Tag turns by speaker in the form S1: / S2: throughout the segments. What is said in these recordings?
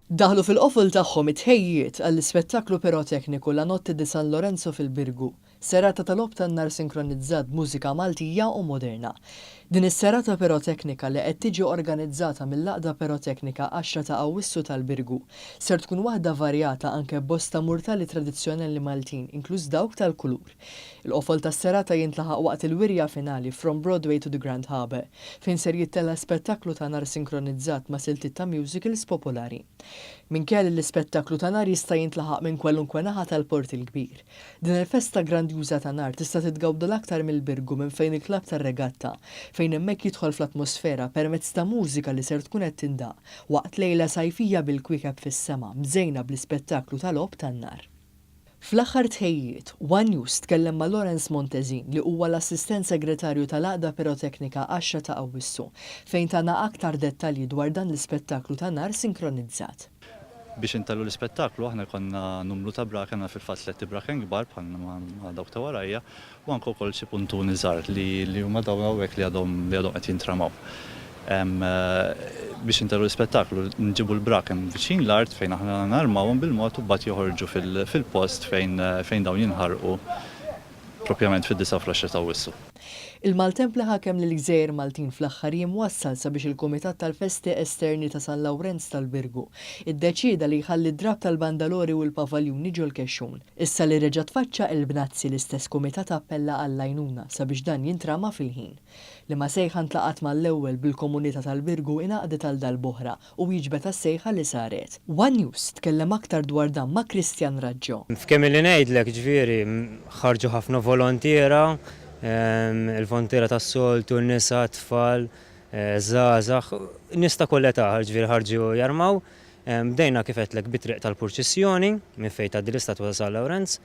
S1: Daħlu fil-qofol tagħhom it-tħejjijiet għall-ispettaklu pirotekniku La Notte di San Lorenzo fil-Birgu, serata ta' logħob tan-nar sinkronizzat b'mużika Maltija u moderna. Din is-serata piroteknika li qed tiġi organizzata mill-Għaqda Piroteknika Għaxra ta' Awwissu tal-Birgu, ser tkun waħda varjata anke b'bosta murtali tradizzjonali Maltin inkluż dawk tal-kulur. Il-qofol tas-serata jintlaħaq waqt il-wirja finali From Broadway to the Grand Harbour, fejn ser jittella' spettaklu ta' nar sinkronizzat ma' siltiet ta' musicals popolari. Minkejja li l-ispettaklu ta' nar jista' jintlaħaq minn kwalunkwe naħa tal-Port il-Kbir, din il-festa grandjuża ta' nar tista' titgawda l-aktar mill-Birgu minn fejn il-klabb tar-regatta, fejn hemmhekk jidħol fl-atmosfera permezz ta' mużika li ser tkun qed tindaqq waqt lejla sajfija bil-kwiekeb fis-sema mżejna bl-ispettaklu ta' logħob tan-nar. Fl-aħħar tħejjijiet, one News tkellem ma' Lawrence Montezin li huwa l-Assistent Segretarju tal-Għaqda Piroteknika Għaxra ta' Awwissu, fejn tana aktar dettalji dwar dan l-ispettaklu ta' nar sinkronizzat.
S2: Biex intellgħu l-ispettaklu aħna jkollna numru ta' braken, għandna fil-fatt tlett ibraken kbar bħal ma' dawk ta' warajja u anke wkoll xi puntuni żgħar li huma dawn hawnhekk li għadhom li għadhom qed jintramaw. Biex intellgħu l-ispettaklu nġibu l-braken viċin l-art fejn aħna narmawhom bil-mod u mbagħad joħorġu fil-post fejn fejn dawn jinħarqu propjament fid-disgħa u fl-għaxra ta' Awwissu.
S1: Il-maltemp li ħakem lill-gżejjer Maltin fl-aħħar jiem wassal sabiex il-Kumitat tal-Festi Esterni ta' San Lawrenz tal-Birgu ddeċieda li jħalli d-drapp tal-bandalori u l-pavaljuni ġol-kexxun. Issa li reġa' tfaċċa il-bnazzi l-istess kumitat appella għall-għajnuna sabiex dan jintrama fil-ħin. Liema sejħa ntlaqgħet mal-ewwel bil-komunità tal-Birgu ingħaqdet għal darb'oħra u wieġbet għas-sejħa li saret. One News tkellem aktar dwar dan ma' Christian Raggio.
S3: F'kemm ili ngħidlek, ġifieri, ħarġu ħafna volontiera, il-volontiera tas-soltu, nisa, tfal, żgħażagħ, nies ta' kull età, ġifieri ħarġu jarmaw. Bdejna kif għedtlek bit-triq tal-purċissjoni, minn fejn tgħaddi l-istatwa ta' San Lawrenz,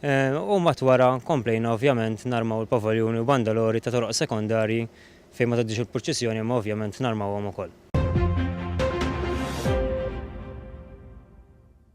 S3: u mbagħad wara komplejna ovvjament narmaw il-pavaljuni u bandalori ta' toroq sekondarji fejn ma tgħaddix il-purċissjoni imma ovvjament narmawhom ukoll.